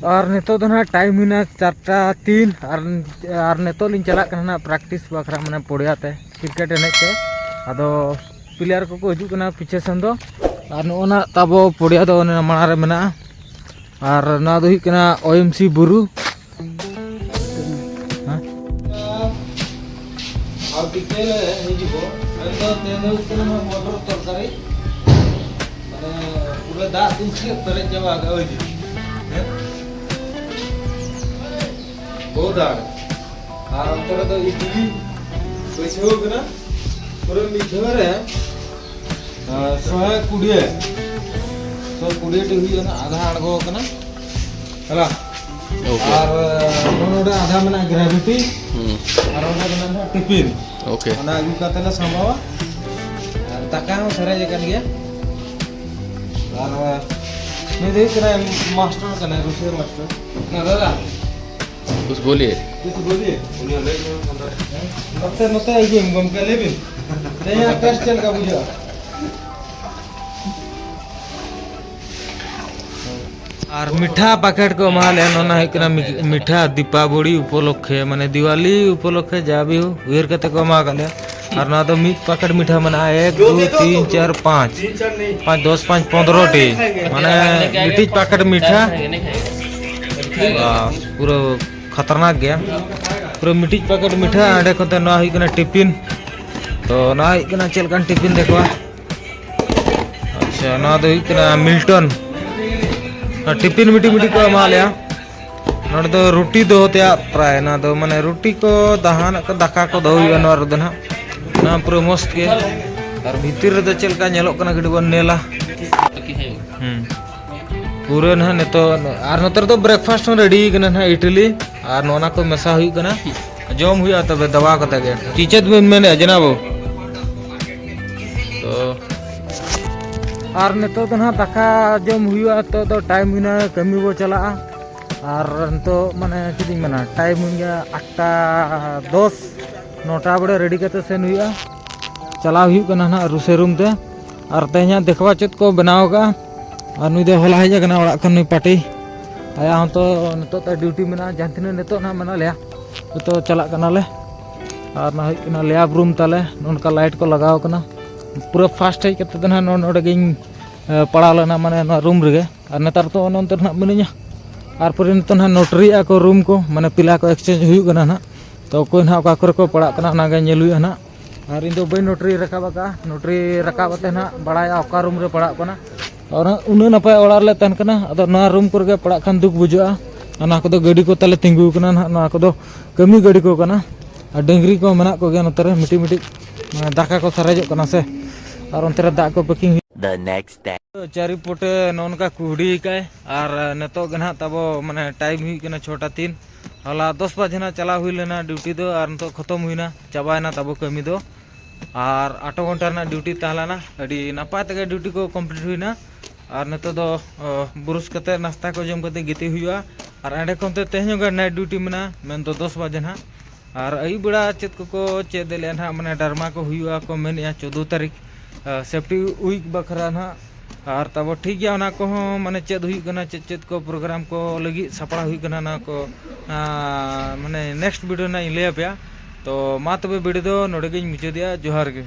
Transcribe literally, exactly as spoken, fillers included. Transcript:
ᱟᱨ ᱱᱤᱛᱚᱜ ᱫᱚ ᱱᱟᱦᱟᱜ ᱴᱟᱭᱤᱢ ᱦᱩᱭᱱᱟ ᱪᱟᱨᱴᱟ ᱛᱤᱱ, ᱟᱨ, ᱟᱨ ᱱᱤᱛᱚᱜ ᱞᱤᱧ ᱪᱟᱞᱟᱜ ᱠᱟᱱᱟ ᱱᱟᱦᱟᱜ ᱯᱨᱮᱠᱴᱤᱥ ᱵᱟᱠᱷᱨᱟ, ᱢᱟᱱᱮ ᱯᱚᱲᱤᱭᱟ ᱛᱮ ᱠᱨᱤᱠᱮᱴ ᱮᱱᱮᱡ ᱛᱮ᱾ ᱟᱫᱚ ᱯᱞᱮᱭᱟᱨ ᱠᱚᱠᱚ ᱦᱤᱡᱩᱜ ᱠᱟᱱᱟ ᱯᱤᱪᱷᱮ ᱥᱮᱱ ᱫᱚ᱾ ᱟᱨ ᱱᱚᱜᱼᱚ ᱱᱟ ᱛᱟᱵᱚ ᱯᱚᱲᱤᱭᱟ ᱫᱚ ᱚᱱᱮ ᱢᱟᱲᱟᱝ ᱨᱮ ᱢᱮᱱᱟᱜᱼᱟ᱾ ᱟᱨ ᱱᱚᱣᱟ ᱫᱚ ᱦᱩᱭᱩᱜ ᱠᱟᱱᱟ ᱳ ᱮᱢ ᱥᱤ ᱵᱩᱨᱩ᱾ ᱦᱮᱸ? ᱟᱨ ᱠᱤᱪᱷᱩ ᱦᱤᱡᱩᱜ ᱠᱚ, ᱢᱮᱱᱫᱚ ᱛᱮᱦᱮᱧ ᱫᱚ ᱦᱩᱭᱩᱜ ᱠᱟᱱᱟ ᱢᱚᱴᱚᱨ ᱛᱚᱨᱠᱟᱨᱤ᱾ ᱢᱟᱱᱮ ᱯᱩᱨᱟᱹ ᱫᱟᱜ ᱫᱩᱞ ᱛᱮ ᱯᱮᱨᱮᱡ ᱪᱟᱵᱟ ᱟᱠᱟᱫ, ᱳᱭ ᱡᱮ᱾ ᱦᱮᱸ? ᱵᱚᱦᱩᱛ ᱫᱟᱜ᱾ ᱟᱨ ᱚᱱᱛᱮ ᱨᱮᱫᱚ ᱤᱰᱞᱤ ᱵᱟᱹᱭᱥᱟᱹᱣ ᱠᱟᱱᱟ᱾ ᱯᱩᱨᱟᱹ ᱢᱤᱫ ᱫᱷᱟᱣ ᱨᱮ, ᱟᱨ ᱥᱚᱭ ᱠᱩᱲᱤ, ᱥᱚᱭ ᱠᱩᱲᱤ ᱴᱤ ᱦᱩᱭᱩᱜᱼᱟ, ᱟᱫᱷᱟ ᱟᱬᱜᱚ ᱠᱟᱱᱟ᱾ ᱦᱮᱞᱟ᱾ ᱳᱠᱮ᱾ ᱟᱨ ᱱᱚᱰᱮ ᱟᱫᱷᱟ ᱢᱮᱱᱟᱜᱼᱟ ᱜᱨᱮᱵᱷᱤᱴᱤ᱾ ᱦᱩᱸ᱾ ᱟᱨ ᱚᱸᱰᱮ ᱢᱮᱱᱟᱜᱼᱟ ᱴᱤᱯᱤᱱ᱾ ᱳᱠᱮ᱾ ᱚᱱᱟ ᱟᱹᱜᱩ ᱠᱟᱛᱮ ᱞᱮ ᱥᱟᱢᱵᱟᱣᱟ᱾ ᱟᱨ ᱫᱟᱠᱟ ᱦᱚᱸ ᱥᱟᱨᱮᱡ ᱟᱠᱟᱱ ᱜᱮᱭᱟ᱾ ᱟᱨ ᱱᱩᱭ ᱫᱚ ᱦᱩᱭᱩᱜ ᱠᱟᱱᱟᱭ ᱢᱟᱥᱴᱟᱨ ᱠᱟᱱᱟᱭ, ᱨᱩᱥᱤᱭᱟ ᱢᱟᱥᱴᱟᱨ᱾ ᱱᱟ ᱫᱟᱫᱟ᱾ ᱠᱩᱪ ᱵᱳᱞᱤᱭᱮ᱾ ᱠᱩᱪ ᱵᱳᱞᱤᱭᱮ᱾ ᱱᱚᱛᱮ, ᱱᱚᱛᱮ ᱤᱭᱟᱹ ᱜᱚᱢᱠᱮ ᱞᱟᱹᱭ ᱵᱤᱱ᱾ ᱛᱮᱦᱮᱧᱟᱜ ᱴᱮᱥᱴ ᱪᱮᱫ ᱞᱮᱠᱟ ᱵᱩᱡᱷᱟᱹᱜᱼᱟ? ᱟᱨ ᱢᱤᱴᱷᱟ ᱯᱮᱠᱮᱴ ᱠᱚ ᱮᱢᱟ ᱞᱮᱭᱟ᱾ ᱱᱚᱣᱟ ᱦᱩᱭᱩᱜ ᱠᱟᱱᱟ ᱢᱤ-, ᱢᱤᱴᱷᱟ ᱫᱤᱯᱟᱵᱚᱲᱤ ᱩᱯᱚᱞᱚᱠᱠᱷᱮ, ᱢᱟᱱᱮ ᱫᱤᱣᱟᱞᱤ ᱩᱯᱚᱞᱚᱠᱠᱷᱮ ᱡᱟ ᱵᱤᱦᱩ ᱩᱭᱦᱟᱹᱨ ᱠᱟᱛᱮ ᱠᱚ ᱮᱢᱟ ᱟᱠᱟᱫ ᱞᱮᱭᱟ᱾ ᱟᱨ ᱱᱚᱣᱟ ᱫᱚ ᱢᱤᱫ ᱯᱮᱠᱮᱴ ᱢᱤᱴᱷᱟ ᱢᱮᱱᱟᱜᱼᱟ, ᱮᱠ, ᱫᱩ, ᱛᱤᱱ, ᱪᱟᱨ, ᱯᱟᱸᱪ, ᱯᱟᱸᱪ, ᱫᱚᱥ, ᱯᱟᱸᱪ, ᱯᱚᱱᱫᱽᱨᱚ ᱴᱤ, ᱢᱟᱱᱮ ᱢᱤᱫᱴᱤᱡ ᱯᱮᱠᱮᱴ ᱢᱤᱴᱷᱟ᱾ ᱵᱟᱥ, ᱯᱩᱨᱟᱹ ᱠᱷᱟᱛᱟᱨᱱᱟᱠ ᱜᱮᱭᱟ᱾ ᱯᱩᱨᱟᱹ ᱢᱤᱫᱴᱤᱡ ᱯᱮᱠᱮᱴ ᱢᱤᱴᱷᱟ, ᱚᱸᱰᱮ ᱠᱷᱚᱱ ᱛᱮ ᱱᱚᱣᱟ ᱦᱩᱭᱩᱜ ᱠᱟᱱᱟ ᱴᱤᱯᱤᱱ᱾ ᱛᱚ ᱱᱚᱣᱟ ᱦᱩᱭᱩᱜ ᱠᱟᱱᱟ ᱪᱮᱫ ᱞᱮᱠᱟᱱ ᱴᱤᱯᱤᱱ ᱫᱮᱠᱷᱚᱣᱟ᱾ ᱟᱪᱪᱷᱟ, ᱱᱚᱣᱟ ᱫᱚ ᱦᱩᱭᱩᱜ ᱠᱟᱱᱟ ᱢᱤᱞᱴᱚᱱ᱾ ᱱᱚᱣᱟ ᱴᱤᱯᱤᱱ ᱢᱤᱫᱴᱤᱡ ᱢᱤᱫᱴᱤᱡ ᱠᱚ ᱮᱢᱟ ᱞᱮᱭᱟ᱾ ᱱᱚᱰᱮ ᱫᱚ ᱨᱩᱴᱤ ᱫᱚᱦᱚ ᱛᱮᱭᱟᱜ ᱯᱨᱟᱭ, ᱱᱚᱣᱟ ᱫᱚ ᱢᱟᱱᱮ ᱨᱩᱴᱤ ᱠᱚ, ᱡᱟᱦᱟᱱᱟᱜ ᱠᱚ, ᱫᱟᱠᱟ ᱠᱚ ᱫᱚᱦᱚ ᱦᱩᱭᱩᱜᱼᱟ ᱱᱚᱣᱟ ᱨᱮᱫᱚ ᱱᱟᱦᱟᱜ᱾ ᱱᱚᱣᱟ ᱯᱩᱨᱟᱹ ᱢᱚᱥᱛ ᱜᱮ᱾ ᱟᱨ ᱵᱷᱤᱛᱤᱨ ᱨᱮᱫᱚ ᱪᱮᱫ ᱞᱮᱠᱟ ᱧᱮᱞᱚᱜ ᱠᱟᱱᱟ ᱠᱟᱹᱴᱤᱡ ᱵᱚᱱ ᱧᱮᱞᱟ᱾ ᱦᱩᱸ᱾ ᱯᱩᱨᱟᱹ ᱱᱟᱦᱟᱜ ᱱᱤᱛᱚᱜ, ᱟᱨ ᱱᱚᱛᱮ ᱨᱮᱫᱚ ᱵᱨᱮᱠᱯᱷᱟᱥᱴ ᱦᱚᱸ ᱨᱮᱰᱤ ᱠᱟᱱᱟ ᱱᱟᱦᱟᱜ, ᱤᱰᱞᱤ ᱟᱨ ᱱᱚᱜᱼᱚ ᱱᱟ ᱠᱚ ᱢᱮᱥᱟ ᱦᱩᱭᱩᱜ ᱠᱟᱱᱟ᱾ ᱡᱚᱢ ᱦᱩᱭᱩᱜᱼᱟ ᱛᱚᱵᱮ ᱫᱟᱵᱟᱣ ᱠᱟᱛᱮ ᱜᱮ᱾ ᱪᱮᱫ, ᱪᱮᱫ ᱵᱮᱱ ᱢᱮᱱᱮᱫᱼᱟ ᱡᱮᱱᱟ ᱵᱟᱹᱵᱩ? ᱛᱚ, ᱟᱨ ᱱᱤᱛᱚᱜ ᱫᱚ ᱱᱟᱦᱟᱜ ᱫᱟᱠᱟ ᱡᱚᱢ ᱦᱩᱭᱩᱜᱼᱟ᱾ ᱱᱤᱛᱚᱜ ᱫᱚ ᱴᱟᱭᱤᱢ ᱦᱩᱭᱱᱟ, ᱠᱟᱹᱢᱤ ᱵᱚ ᱪᱟᱞᱟᱜᱼᱟ᱾ ᱟᱨ ᱱᱤᱛᱚᱜ ᱢᱟᱱᱮ ᱪᱮᱫ ᱤᱧ ᱢᱮᱱᱟ, ᱴᱟᱭᱤᱢ ᱦᱩᱭᱱ ᱜᱮᱭᱟ ᱟᱴᱴᱟ ᱫᱚᱥ, ᱱᱚᱴᱟ ᱵᱟᱲᱮ ᱨᱮᱰᱤ ᱠᱟᱛᱮ ᱥᱮᱱ ᱦᱩᱭᱩᱜᱼᱟ᱾ ᱪᱟᱞᱟᱣ ᱦᱩᱭᱩᱜ ᱠᱟᱱᱟ ᱱᱟᱦᱟᱜ ᱨᱩᱥᱮ ᱨᱩᱢ ᱛᱮ᱾ ᱟᱨ ᱛᱮᱦᱮᱧᱟᱜ ᱫᱮᱠᱷᱟᱣᱟ ᱪᱮᱫ ᱠᱚ ᱵᱮᱱᱟᱣ ᱟᱠᱟᱫᱼᱟ᱾ ᱟᱨ ᱱᱩᱭ ᱫᱚ ᱦᱚᱞᱟ ᱦᱮᱡ ᱟᱠᱟᱱᱟ ᱚᱲᱟᱜ ᱠᱷᱚᱱ, ᱱᱩᱭ ᱯᱟᱴᱤ᱾ ᱟᱭᱟᱜ ᱦᱚᱸᱛᱚ ᱱᱤᱛᱚᱜ ᱛᱮ ᱰᱤᱭᱩᱴᱤ ᱢᱮᱱᱟᱜᱼᱟ, ᱡᱟᱦᱟᱸ ᱛᱤᱱᱟᱹᱜ ᱱᱤᱛᱚᱜ ᱱᱟᱦᱟᱜ ᱢᱮᱱᱟᱜ ᱞᱮᱭᱟ, ᱡᱚᱛᱚ ᱪᱟᱞᱟᱜ ᱠᱟᱱᱟᱞᱮ᱾ ᱟᱨ ᱚᱱᱟ ᱦᱩᱭᱩᱜ ᱠᱟᱱᱟ ᱞᱮᱭᱟᱵ ᱨᱩᱢ ᱛᱟᱞᱮ, ᱱᱚᱜᱼᱚ ᱱᱚᱝᱠᱟ ᱞᱟᱭᱤᱴ ᱠᱚ ᱞᱟᱜᱟᱣ ᱠᱟᱱᱟ᱾ ᱯᱩᱨᱟᱹ ᱯᱷᱟᱥᱴ ᱦᱮᱡ ᱠᱟᱛᱮ ᱫᱚ ᱱᱟᱦᱟᱜ ᱱᱚᱜᱼᱚ ᱱᱚᱰᱮ ᱜᱤᱧ ᱮ, ᱯᱟᱲᱟᱣ ᱞᱮᱱᱟ, ᱢᱟᱱᱮ ᱱᱚᱣᱟ ᱨᱩᱢ ᱨᱮᱜᱮ᱾ ᱟᱨ ᱱᱮᱛᱟᱨ ᱫᱚ ᱚᱱᱮ ᱚᱱᱛᱮ ᱨᱮ ᱱᱟᱦᱟᱜ ᱢᱤᱱᱟᱹᱧᱟ᱾ ᱟᱨ ᱯᱚᱨᱮ ᱱᱤᱛᱚᱜ ᱱᱟᱦᱟᱜ ᱱᱳᱴᱟᱨᱤᱭᱮᱫᱼᱟ ᱠᱚ ᱨᱩᱢ ᱠᱚ, ᱢᱟᱱᱮ ᱯᱤᱞᱟ ᱠᱚ ᱮᱠᱥᱪᱮᱧᱡᱽ ᱦᱩᱭᱩᱜ ᱠᱟᱱᱟ ᱱᱟᱦᱟᱜ᱾ ᱛᱚ ᱚᱠᱚᱭ ᱱᱟᱦᱟᱜ ᱚᱠᱟ ᱠᱚᱨᱮ ᱠᱚ ᱯᱟᱲᱟᱜ ᱠᱟᱱᱟ, ᱚᱱᱟᱜᱮ ᱧᱮᱞ ᱦᱩᱭᱩᱜᱼᱟ ᱱᱟᱦᱟᱜ᱾ ᱟᱨ ᱤᱧ ᱫᱚ ᱵᱟᱹᱧ ᱱᱳᱴᱟᱨᱤ ᱨᱟᱠᱟᱵ ᱟᱠᱟᱫᱼᱟ᱾ ᱱᱳᱴᱟᱨᱤ ᱨᱟᱠᱟᱵ ᱠᱟᱛᱮ ᱱᱟᱦᱟᱜ ᱵᱟᱲᱟᱭᱟ ᱚᱠᱟ ᱨᱩᱢ ᱨᱮ ᱯᱟᱲᱟᱜ ᱠᱟᱱᱟ᱾ ᱟᱨ ᱩᱱᱟᱹᱜ ᱱᱟᱯᱟᱭ ᱚᱲᱟᱜ ᱨᱮᱞᱮ ᱛᱟᱦᱮᱱ ᱠᱟᱱᱟ, ᱟᱫᱚ ᱱᱚᱣᱟ ᱨᱩᱢ ᱠᱚᱨᱮ ᱜᱮ ᱯᱟᱲᱟᱜ ᱠᱷᱟᱱ ᱫᱩᱠ ᱵᱩᱡᱷᱟᱹᱜᱼᱟ᱾ ᱚᱱᱟ ᱠᱚᱫᱚ ᱜᱟᱹᱰᱤ ᱠᱚ ᱛᱟᱞᱮ ᱛᱤᱸᱜᱩ ᱟᱠᱟᱱᱟ ᱱᱟᱦᱟᱜ, ᱱᱚᱣᱟ ᱠᱚᱫᱚ ᱠᱟᱹᱢᱤ ᱜᱟᱹᱰᱤ ᱠᱚ ᱠᱟᱱᱟ᱾ ᱟᱨ ᱰᱟᱹᱝᱨᱤ ᱠᱚ ᱢᱮᱱᱟᱜ ᱠᱚᱜᱮᱭᱟ ᱱᱚᱛᱮ ᱨᱮ, ᱢᱤᱫᱴᱤᱡ ᱢᱤᱫᱴᱤᱡ, ᱢᱟᱱᱮ ᱫᱟᱠᱟ ᱠᱚ ᱥᱟᱨᱮᱡᱚᱜ ᱠᱟᱱᱟ ᱥᱮ, ᱟᱨ ᱚᱱᱛᱮ ᱨᱮ ᱫᱟᱜ ᱠᱚ ᱯᱮᱠᱤᱝ ᱦᱩᱭᱩᱜ᱾ The next day. ᱪᱟᱨᱤ ᱯᱚᱴᱮ ᱱᱚᱜᱼᱚ ᱱᱚᱝᱠᱟ ᱠᱩᱦᱰᱤ ᱟᱠᱟᱫᱼᱟᱭ᱾ ᱟᱨ ᱱᱤᱛᱚᱜ ᱜᱮ ᱱᱟᱦᱟᱜ ᱛᱟᱵᱚ ᱢᱟᱱᱮ ᱴᱟᱭᱤᱢ ᱦᱩᱭᱩᱜ ᱠᱟᱱᱟ ᱪᱷᱚᱴᱟ ᱛᱤᱱ᱾ ᱦᱚᱞᱟ ᱫᱚᱥ ᱵᱟᱡᱮ ᱱᱟᱦᱟᱜ ᱪᱟᱞᱟᱣ ᱦᱩᱭ ᱞᱮᱱᱟ ᱰᱤᱭᱩᱴᱤ ᱫᱚ, ᱟᱨ ᱱᱤᱛᱚᱜ ᱠᱷᱚᱛᱚᱢ ᱦᱩᱭᱱᱟ, ᱪᱟᱵᱟᱭᱮᱱᱟ ᱛᱟᱵᱚ ᱠᱟᱹᱢᱤ ᱫᱚ᱾ ᱟᱨ ᱟᱴᱷᱚ ᱜᱷᱚᱱᱴᱟ ᱨᱮᱱᱟᱜ ᱰᱤᱭᱩᱴᱤ ᱛᱟᱦᱮᱸ ᱞᱮᱱᱟ, ᱟᱹᱰᱤ ᱱᱟᱯᱟᱭ ᱛᱮᱜᱮ ᱰᱤᱭᱩᱴᱤ ᱠᱚ ᱠᱚᱢᱯᱞᱤᱴ ᱦᱩᱭᱱᱟ᱾ ᱟᱨ ᱱᱤᱛᱚᱜ ᱫᱚ ᱚ, ᱵᱨᱩᱥ ᱠᱟᱛᱮ, ᱱᱟᱥᱛᱟ ᱠᱚ ᱡᱚᱢ ᱠᱟᱛᱮ ᱜᱤᱛᱤᱡ ᱦᱩᱭᱩᱜᱼᱟ᱾ ᱟᱨ ᱮᱸᱰᱮ ᱠᱷᱚᱱ ᱛᱮ ᱛᱮᱦᱮᱧ ᱦᱚᱸ ᱱᱟᱭᱤᱴ ᱰᱤᱭᱩᱴᱤ ᱢᱮᱱᱟᱜᱼᱟ, ᱢᱮᱱᱫᱚ ᱫᱚᱥ ᱵᱟᱡᱮ ᱱᱟᱦᱟᱜ᱾ ᱟᱨ ᱟᱹᱭᱩᱵ ᱵᱮᱲᱟ ᱪᱮᱫ ᱠᱚᱠᱚ ᱪᱮᱫ ᱮᱫ ᱞᱮᱭᱟ ᱱᱟᱦᱟᱜ, ᱢᱟᱱᱮ ᱰᱨᱟᱢᱟ ᱠᱚ ᱦᱩᱭᱩᱜᱼᱟ ᱠᱚ ᱢᱮᱱᱮᱫᱼᱟ, ᱪᱳᱫᱽᱫᱳ ᱛᱟᱹᱨᱤᱠᱷ ᱥᱮᱯᱴᱤ ᱩᱭᱤᱠ ᱵᱟᱠᱷᱨᱟ ᱱᱟᱦᱟᱜ᱾ ᱟᱨ ᱛᱟᱵᱚ ᱴᱷᱤᱠ ᱜᱮᱭᱟ, ᱚᱱᱟ ᱠᱚᱦᱚᱸ ᱢᱟᱱᱮ ᱪᱮᱫ ᱦᱩᱭᱩᱜ ᱠᱟᱱᱟ, ᱪᱮᱫ ᱪᱮᱫ ᱠᱚ ᱯᱨᱳᱜᱨᱟᱢ ᱠᱚ ᱞᱟᱹᱜᱤᱫ ᱥᱟᱯᱲᱟᱣ ᱦᱩᱭᱩᱜ ᱠᱟᱱᱟ, ᱚᱱᱟ ᱠᱚ ᱟᱸ, ᱢᱟᱱᱮ ᱱᱮᱠᱥᱴ ᱵᱷᱤᱰᱤᱭᱳ ᱱᱟᱦᱟᱜ ᱤᱧ ᱞᱟᱹᱭ ᱟᱯᱮᱭᱟ᱾ ᱛᱚ ᱢᱟ ᱛᱚᱵᱮ ᱵᱷᱤᱰᱤᱭᱳ ᱫᱚ ᱱᱚᱰᱮ ᱜᱤᱧ ᱢᱩᱪᱟᱹᱫᱮᱜᱼᱟ᱾ ᱡᱚᱦᱟᱨ ᱜᱮ᱾